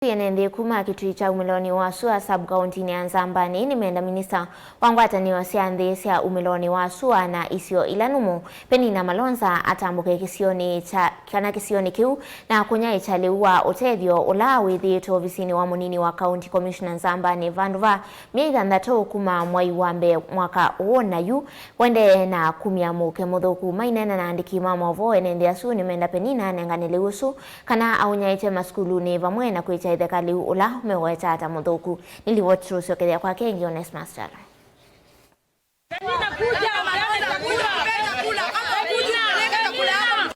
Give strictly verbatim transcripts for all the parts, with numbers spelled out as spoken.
Ene nthĩ kuma Kĩtui kya umĩlonĩ wa sua sub-kauntinĩ ya Nzambani nĩmenda minista wa ngwatanĩo sya nthĩ sya umĩlonĩ wa sua na isio ila nũmũ, Penina Malonza, atambũke kĩsionĩ kya, kana kĩsionĩ kĩu na kũnyaĩĩkya lĩu wa ũtethyo ũla wĩthĩĩtwe ovisinĩ wa mũnini wa County Commissioner Nzambani vandũ va myei thanthatũ kuma mwai wa mbee mwaka ũũ, na yu ũendee na kumya mũuke mũthũku. Maineena na andĩki ma maũvoo, ene nthĩ asu nĩmenda Penina anengane lĩu ũsu kana aũnyaĩĩkye masukulunĩ vamwe na kwĩkya ĩtheka lĩu ũla meũweta ta mũthũku. Nĩ livoti tũũsyokethya kwake ĩngĩ Onesmus Kyalo.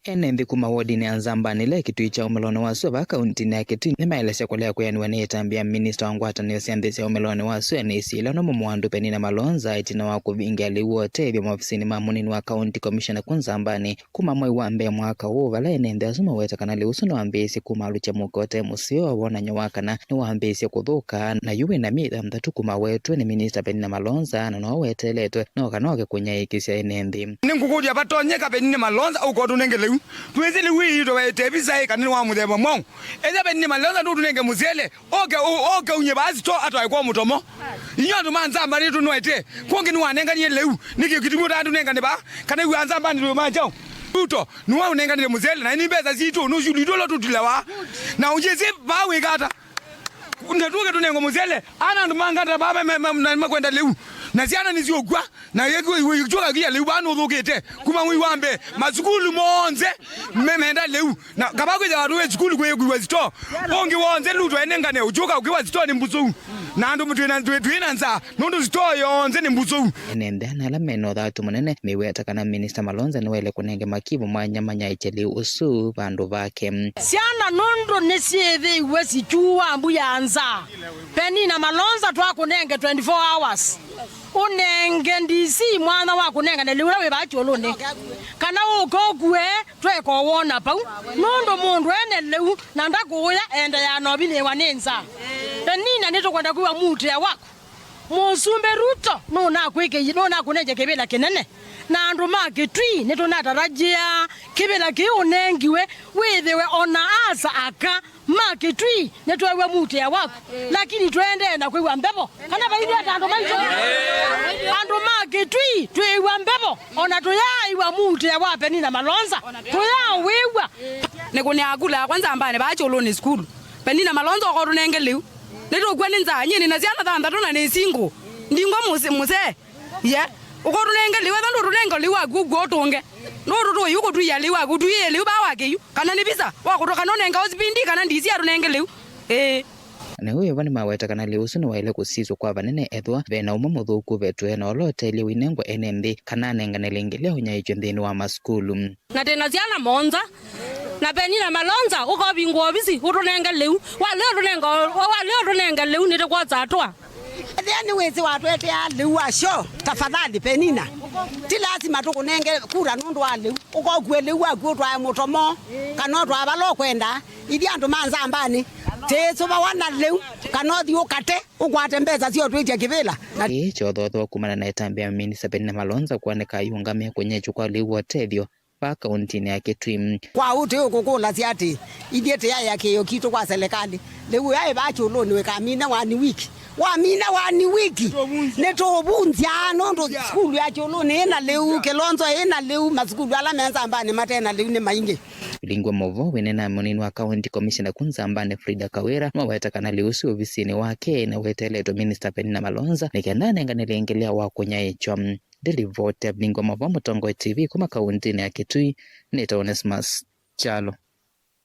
Ene nthĩ kuma wodinĩ ya Nzambani ĩla ĩ Kĩtui kya umĩlonĩ wa sua vaa kauntinĩ ya Kĩtui nĩmaelesya kũlea kwĩanĩw'a nĩ ĩtambya ya minista wa ngwatanĩo sya nthĩ sya umĩlonĩ wa sua na isio ila nũmũ, Mwandũ Penina Malonza, ĩtina wa kũvingĩa lĩu wa ũtethyo maovisinĩ ma mũnini wa County Commissioner ku Nzambani kuma mwei wa mbee mwaka ũũ, vala ene nthĩ asu maweta kana lĩu ũsu nĩwambĩĩsye kumalũkya mũuke ũte mũseo, wonany'o wa kana nĩwambĩĩsye kũthũka, na yu wĩna myei thanthatũ kuma wetwe nĩ minista Penina Malonza, na no weteeletwe no kana oke kũnyaĩĩkĩsya ene nthĩ. Nĩngũkũlya, vatonyeka Penina Malonza ũkotũnenge lĩu? Twĩsĩ lĩu ĩitũ waĩte visa ĩ kana nĩ wa mũthemba mwaũ? Ethĩa Penina Malonza ndũtũnenge mũsyele, oke, o-, oke unye vaa sitoo atwae kwa mũtomo. Inyuĩ andũ ma Nzambani nĩtũnwete. Kwongĩ nĩwanenganie lĩu. Nĩkĩ kĩtumi ũtaatũnengane vaa? Kana yu a Nzambani tũyũma kyaũ? Ruto nĩwe ũnenganĩte mũsyele, na nĩ mbesa sitũ, nũsyũlũ itũ ũla tũtilawa. Na ũyĩsĩ vaa wĩka ata? Na tũke tũnengwe mũsyele, ana andũ ma ngata vaa me-, me-, me-, na makwenda lĩu. Na syana nĩsyũkw'a. Na ĩkyoka kia lĩu vaa nũthũkĩte. Kuma mwei wa mbee, masukulu monthe me-, menda lĩu. Na kava kwĩthĩwa tũĩ sukulu kwĩkwiwa sitoo. Ũngĩ wonthe Ruto enengane, ũkyũka ũkĩwa sitoo nĩ mbusũu. Na andũ twĩ na, twĩ, twĩ na nzaa, nũndũ sitoo yonthe nĩ mbusũu. Ene nthĩ ana ala mena ũthatu mũnene meweta kana minista Malonza nĩwaĩle kũnenge makivu mwanya manyaĩĩkye lĩu ũsu vandũ vake. Syana nũndũ nĩsyĩthĩiwe sikyuaa mbu ya nzaa, Penina Malonza twakũnenge twenty-four hours. Ũnenge D C mwanya wa kũnengane lĩu ũla wĩ vaa kyũlũnĩ, kana ũke ũkue, tweka ũwona vau, nũndũ mũndũ ene lĩu na ndakũũya endeea na ũvinĩĩwa nĩ nzaa. Penina, nĩtũkwenda kwĩw'a muutĩa waku. Mũsumbĩ Ruto nũnakwĩkĩie, nũnakũnengie kĩvĩla kĩnene, na andũ ma Kĩtui nĩtũnatarajĩaa kĩvĩla kĩu ũnengiwe wĩthĩwe o na asa aka ma Kĩtui nĩtweew'a muutĩa waku, lakini tũendee na kwĩw'a mbevo. Kana vaitũ ata andũ maitũ? Andũ ma Kĩtui twĩw'a mbevo, o na tũyaaĩw'a muutĩa wa Penina Malonza, tũyaawĩw'a. Nĩkũnĩaa kula yakwa Nzambani vaa kyũlũnĩ sukulu. Penina Malonza ũkotũnenge lĩu. Nĩtũkw'a nĩ nzaa, nyie nĩ na syana thanthatũ na nĩ single. Ndingwa mũse-, mũsee. Ye, ũkotũnenge lĩu, ethwa ndũtũnenga lĩu waku ũkw'a ũtũnge. Nũtũtũi ũkũtwia lĩu waku, ũtwĩe lĩu vaa wa kĩyu. Kana nĩ visa wa kũtũ, kana ũnenga O C P D, kana D C atũnenge lĩu. Ĩĩ. Na ũyũ vo nĩmaweta kana lĩu ũsu nĩwaĩle kũsiswa kwa vanene ethwa ve na ũmwe mũthũku ũvetwe na ũla ũtaĩlye ũinengwa ene nthĩ, kana anengane lĩngĩ lya ũnyaĩĩkyo nthĩnĩ wa masukulu. Na twĩ na syana mũonza, na Penina Malonza ũkovingũa ovisi ũtũnenge lĩu. Walea ũtũnenga, walea ũtũnenge lĩu nĩtũkwosa atũa. Ethĩa nĩwĩsĩ watwetea lĩu wa syo, tafadhali Penina, ti lasima tũkũnenge kura nũndũ wa lĩu. Ũkokue lĩu waku ũtwae mũtomo, kana ũtwae vala ũkwenda. Ithyĩ andũ ma Nzambani, tĩĩsũvawa na lĩu, kana ũthi ũkate, ũkwate mbesa sya ũtwĩtya kĩvĩla. Na ĩĩ kyothothwa kumana na ĩtambya ya minista Penina Malonza kũoneka ayĩũngamĩa kũnyaĩĩkya kwa lĩu wa ũtethyo vaa kauntinĩ ya Kĩtui. Kwa ũu tũikũkũlasya atĩ, ithyĩ tĩyaĩa kĩĩo kitũ kwa selekalĩ. Lĩu yaĩ vaa kyũlũnĩ wĩkamine one week. Wamina one week, nĩtũũvunzya nũndũ sukulu ya kyũlũnĩ ĩna lĩu, Kĩlonzo ĩna lĩu, masukulu ala me Nzambani mate na lĩu nĩ maingĩ. Vilingwa Movo wĩneena na mũnini wa County Commissioner ku Nzambani Frida Kawira nĩwaweta kana lĩu ũsu ovisinĩ wake na weteeletwe Minista Penina Malonza nĩ kenda anengane lĩngĩ lya wa kũnyaĩĩkya. Ndĩlivoti ya Vilingwa Movo, Mũtongoi T V kuma kauntinĩ ya Kĩtui, nĩtawa Onesmus Kyalo.